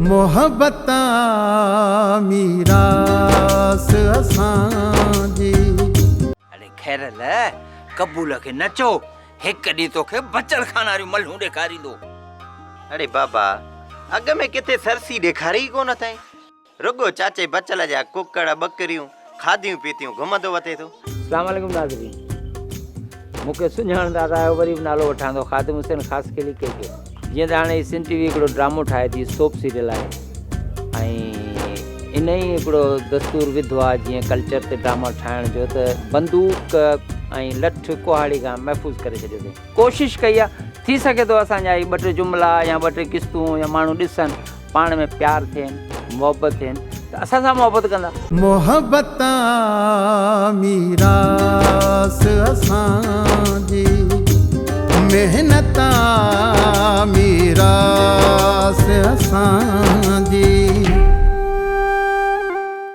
محبت آ ميراث اسان جي. اڙي خيرل، قبول کي نه چئو، هڪ ڏينهن توکي بچل خان واريون ملهون ڏيکاريندو. اڙي بابا، اڳ ۾ ڪٿي سرسي ڏيکاري ئي ڪونه اٿئين. رڳو چاچي بچل جا ڪڪڙ، ٻڪريون کاڌيون پيتيون گهمندو وتي ٿو. اسلام عليڪم ناظرين مون کي سڃاڻندا ته آهيو وري به نالو وٺان ٿو خادم حسين خاصخيلي ڪي ڪي جيئن ته هاڻي سنڌ ٽي وي هڪڙو ڊرامو ٺاهي ٿي سوپ سيريل آهي ۽ ان ئي هڪڙو دستور وڌو آهي جيئن ڪلچر تي ڊراما ٺاهڻ جو ته بندوق ۽ لٺ ڪهاڙي کان محفوظ ڪري ڇڏيو اٿئي ڪوشش ڪئي آهي ٿي سگهي ٿو اسان جا هي ٻه ٽي جملا يا ٻه ٽي قسطون يا ماڻهو ڏسن پاڻ ۾ پيار ٿين محبت ٿين ته اسان سان محبت ڪندا. محبت آ ميراث اسان جي محنت آ ميراث اسان.